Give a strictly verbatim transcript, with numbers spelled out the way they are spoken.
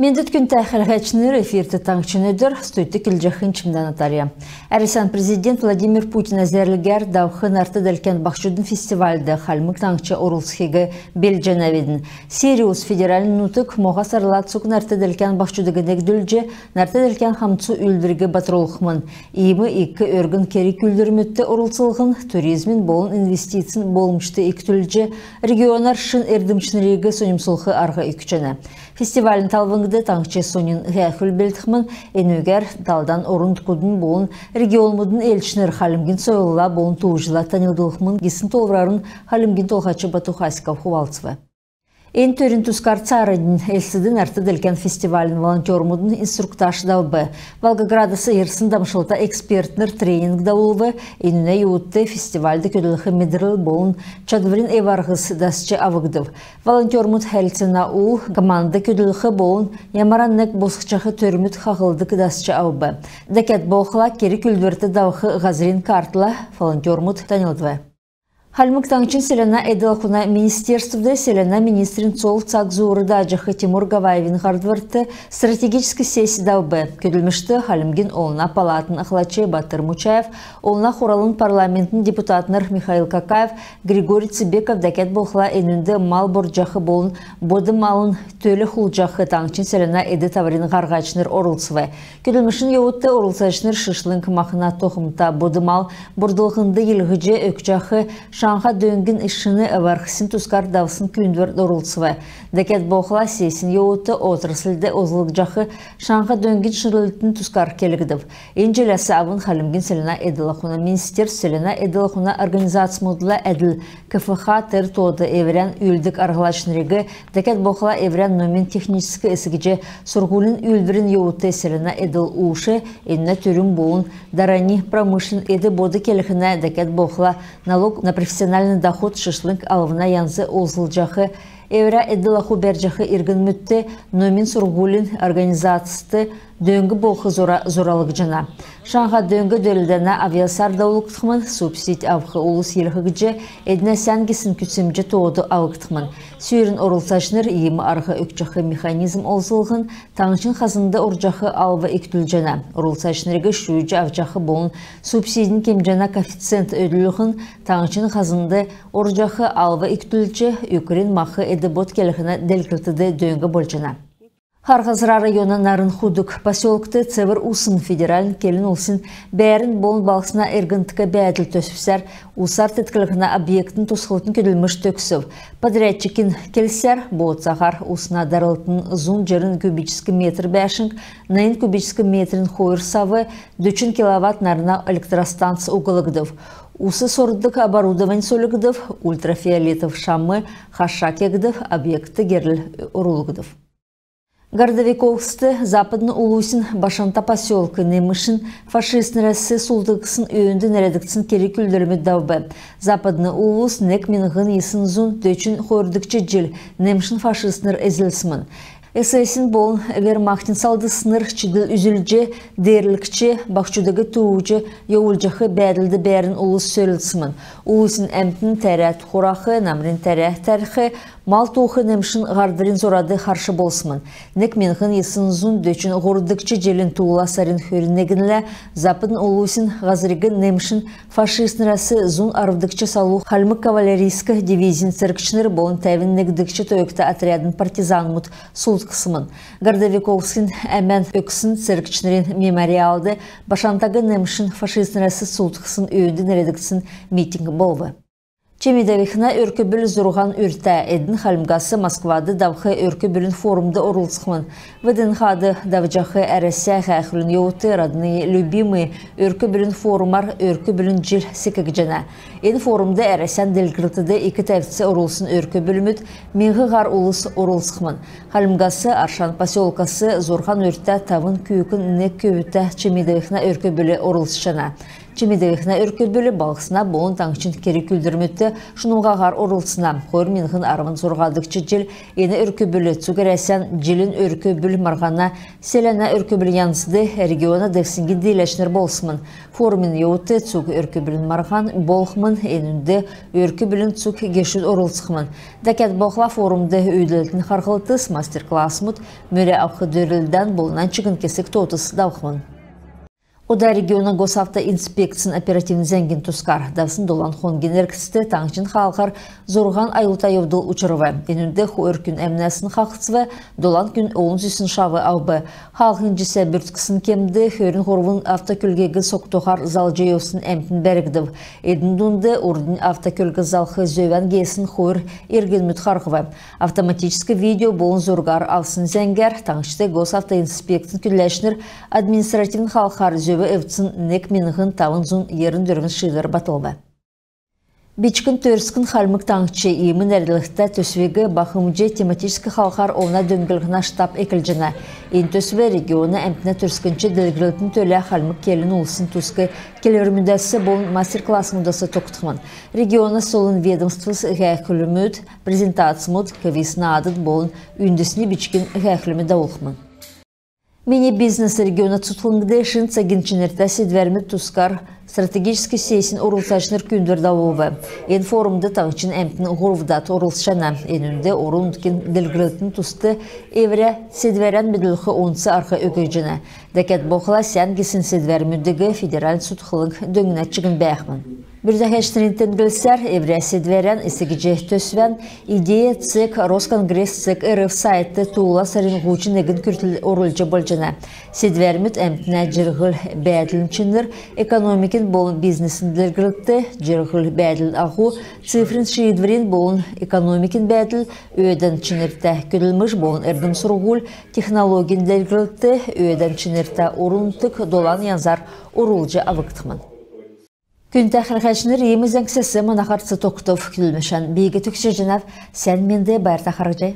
Мендвт, күндтә хәләһәчнр! Эфирт «Таңһчин өдр», студьд көдлҗәхнь Чимдән Наталья. Әрәсән президент Владимир Путина зәрлгәр давх нарт-делкән баһчудын фестивальд Хальмг Таңһч орлцхиг белдҗәнәвидн. «Сириус» федеральн нутг моһа сарла цуг нарт-делкән баһчудыг негдүлҗ, нарт-делкән хамцу үүлдвриг батрулхмн. Иим ик өргн керг-үүлдврмүдт орлцлһн туризмин болн инвестицин болмҗ икдүлҗ, регионар шин эрдмчнриг соньмсулх арһ өгчәнә. Фестивалин талвңд таңһчин соньн һәәхүл белдхмн. Энүгәр талдан орн-нутгудын болн регионмудын элчнр хальмгин сойлла болн тууҗла таньлдлхмн гисн тоолврарн Хальмгин Толһач Бату Хасиков хувалцв. Эн төрин тускар цааранднь Элстд нарт-делкән фестивалин волонтермудын инструктаж давв. Волгоградас ирсн дамшлта экспертнр тренинг давулв. Энүнә йовудт фестивальд көдлх медрл болн чадврин эв-арһс дасч авгдв. Волонтермуд хәрлцәнә ул, командд көдлх болн ямаран нег босхҗах төрмүд хаһлдг дасч авв. Дәкәд болхла керг-үүлдврт давх һазрин картла волонтермуд таньлдв. Хальмг Таңһчин селәнә эдл-ахун министерствд селәнә министрин цол цаг зуур дааҗах Тимур Гаваевин һардврт стратегическ сессь давв. Көдлмшт Хальмгин Олна палатын ахлач Батыр Мучаев, Олна Хуралын парламентин депутатнр Михаил Какаев, Григорий Цыбеков, дәкәд болхла энүнд мал бордҗах болн бод малын төл хулдҗах таңһчин селәнә эд-таврин һарһачнр орлцв. Көдлмшин йовудт орлцачнр шишлң махна тохмта бод мал бордлһнд йилһҗ өгчәх шаңһа дөңгин шин эв-арһсин тускар давсн күүндврт орлцв. Дәкәд болхла сессин йовудт отрасльд олзлгдҗах шаңһа дөңгин шинрлтин тускар келгдв. Эн җиләс авн Хальмгин селәнә эдл-ахун министерств селәнә эдл-ахун организацмудла әдл КФХ тер тоод эврән үүлддг арһлачнриг, дәкәд болхла эврән номин-техническ эс гиҗ сурһулин үүлдврин йовудт селәнә эдл-уш, энүнә түрүн болн дарани промышленн эд-бод келһнә, дәкәд болхла налог на профессиональный доход шишлң алвна янз олзлҗах, эврә эдл-аху бәрҗәх иргнмүдт, номин-сурһулин организацст дөң болх зура зуралгдҗана. Шаңһа дөң дөрлдәнә авъясар давулгдхмн, субсидь авх улс йилһгдҗ, эднә сән гисн күцәмҗ тоод авгдхмн. Сүүрин орлцачнр иим арһ өгчәх механизм олзллһн таңһчин хазнд орҗах алв икдүлҗәнә. Орлцачнриг шүүҗ авчах болн субсидин кемҗәнә коэффициент өөдлүллһн таңһчин хазнд орҗах алв икдүлҗ, үкрин мах эд-бод келһнә делгрлтд дөң болҗана. Хар Һазра района Нарн Худг поселкд «Цевр усн» федеральн келн улсин «Бәәрн болн балһсна эргндк бәәдл» төсвсәр усар тетклһнә объектин тосхлтын көдлмш төгсв. Подрядчикин келсәр, бооцаһар усна дарлтын зун җирн кубическ метр бәәшңг, найн кубическ метрин хойр сав, дөчн киловатт нарна электростанц углгдв. Ус сордг оборудовань сольгдв, ультрафиолетов шам хаша кегдв, объектд герл орулгдв. Городовиковскд Западн улусин Башанта поселк немшин фашистнрәс сулдхсн өөнд нерәдгдсн керг-үүлдврмүд давв. Западн улус нег миңһн йисн зун дөчн хойрдгч җил немшин фашистнр эзлсмн. Эсэсин болн вермахтин салдснр чидл үзүлҗ, деерлгч баһчудыг тууҗ йовулҗах бәәдлд бәәрн улс сөрлцсмн. Улусин әмтн тәрә хурах, намрин тәрә тәрх, мал туух немшин һардврин зурад харш болсмн. Нег миңһн йисн зун дөчн һурвдгч җилин туула сарин хөрн негнлә Западн улусин һазриг немшин фашистнрәс зун арвдгч салу хальмг кавалерийск дивизин цергчнр болн тәвн негдгч тойгта отрядын партизанмуд сулдхсмн. Городовиковскин әмән өгсн цергчнрин мемориалд Башантаг немшин фашистнрәс сулдхсн өөнд нерәдгдсн митинг болв. Чемидовихнә өрк-бүл зурһан үртә. Эдн Хальмгас Москвад давх өрк-бүлин форумд орлцхмн. ВДНХ-д давҗах Әрәсә һәәхүлин йовудт «Родные, любимые» өрк-бүлин форумар өрк-бүлин җил секгдҗәнә. Эн форумд Әрәсән делгрлтд ик тәвц орулсн өрк-бүлмүд, миңһ һар улс орлцхмн. Хальмгас Аршан поселкас зурһан үртә, тавн күүкн, нег көвүтә Чемидовихнә өрк-бүл орлцҗана. Чи медхнә өрк-бүл балһсна болн таңһчин керг-үүлдврмүдт шунмһаһар орлцна. Хойр миңһн арвн зурһадгч җил эн өрк-бүл цуг Әрәсән «Җилин өрк-бүл» марһана селәнә өрк-бүл янзд региона девсңгин дииләчнр болсмн. Форумин йовудт цуг өрк-бүлин марһан болхмн, энүнд өрк-бүлин цуг гешүд орлцхмн. Дәкәд болхла форумд үүдәлтин харһлтс, мастер-классмуд, мөрә авх дөрлдән болн нань чигн кесг тоотс давхмн. Ода региона Госавтоинспекцин оперативн зәңгин тускар. Давсн долан хонгин эргцд таңһчин хаалһар зурһан аюлта йовдл учрв. Энүнд хойр күн әмнәсн хаһцв, долан күн олн зүсн шав авв. Хаалһин җисә бүртксн кемд хөрн һурвн автокөлгиг согтуһар залҗ йовсн әмтн бәргдв. Эдн дунд урднь автокөлг залх зөвән геесн хойр иргнмүд харһв. Автоматическ видео болн зургар авсн зәңгәр таңһчд Госавтоинспекцин көдләчнр административн халхар зөв эвдсн нег миңһн тавн зун йирн дөрвн шиидвр батлв. «Бичкн Төрскн — Хальмг Таңһч» иим нерәдлһтә төсвиг бахмҗ тематическ халхар олна дөңнлһнә штаб эклҗәнә. Эн төсв региона әмтнә төрскнч делгрлтин төлә хальмг келн улсин туск келврмүдәс болн мастер-классмудас тогтхмн. Региона сойлын ведомствс һәәхүлмүд, презентацмуд, квиз-наадд болн үндсни бичкн һәәхүлмүд давулхмн. «Мини бизнес» региона цутхлңд шин цагин чинртә седвәрмүд тускар стратегическ сессин орлцачнр күүндвр давулв. Эн форумд таңһчин әмтн һурвдад орлцҗана. Энүнд орн-нутгин делгрлтин туст эврә седвәрән медүлх онц арһ өггҗәнә. Дәкәд болхла сән гисн седвәрмүдиг федеральн цутхлң дөңнәд чигн бәәхмн. Бүрдәһәчнрин темдглсәр, эврә седвәрән эс гиҗ төсвән идея цег Росконгресс цег РФ сайтд туула сарин һучн негн күртл орулҗ болҗана. Седвәрмүд әмтнә җирһл-бәәдлин чинр, экономикин болн бизнесин делгрлт, җирһл-бәәдлин аһу, цифрин шиидврин болн экономикин бәәдл, өөдән чинртә көдлмш болн эрдм-сурһуль, технологин делгрлт, өөдән чинртә орн-нутг долан янзар орулҗ авгдхмн. Күндтә хәләһәчнр, иим зәңгсәс мана һарц тогтв. Көдлмшән би төгсәҗәнәв. Сән менд, байрта харһий.